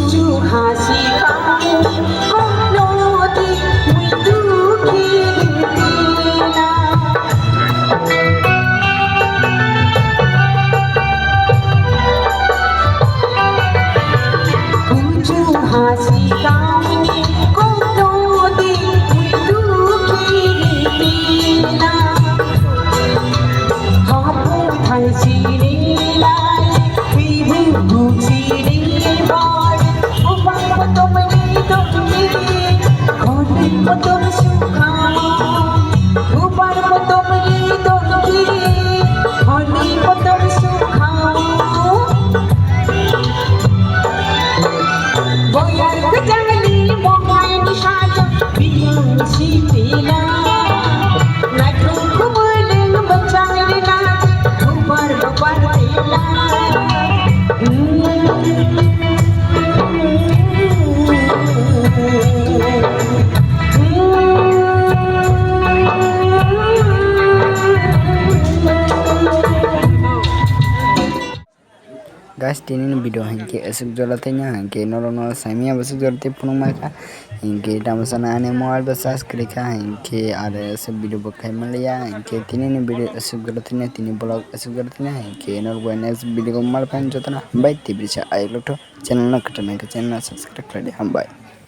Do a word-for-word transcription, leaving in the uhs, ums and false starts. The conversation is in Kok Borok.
Kuchu hasi kang kono di muitu kiri pina. Kuchu hasi kang kono di muitu kiri pina. Hapung thai siri lai, pibung buk siri bor, upang patomani tomni Guys, tini ni video hinkhe aswk jora twi na hinkhe norok no saimanya bwswk jora twi phunukma kha. Hinkhe tamo sana ani mobile bo charge kwrwi kha, hinkhe aro aswk video bo khai manliya. Hinkhe tini ni video aswk jora twi na, tini vlog aswk jora twi na, hinkhe norok bai next video o malphaino jotono hambai. Tibirisa ayuk lotho channel no kwthar nangkhe channel no subscribe khlai di, hambai.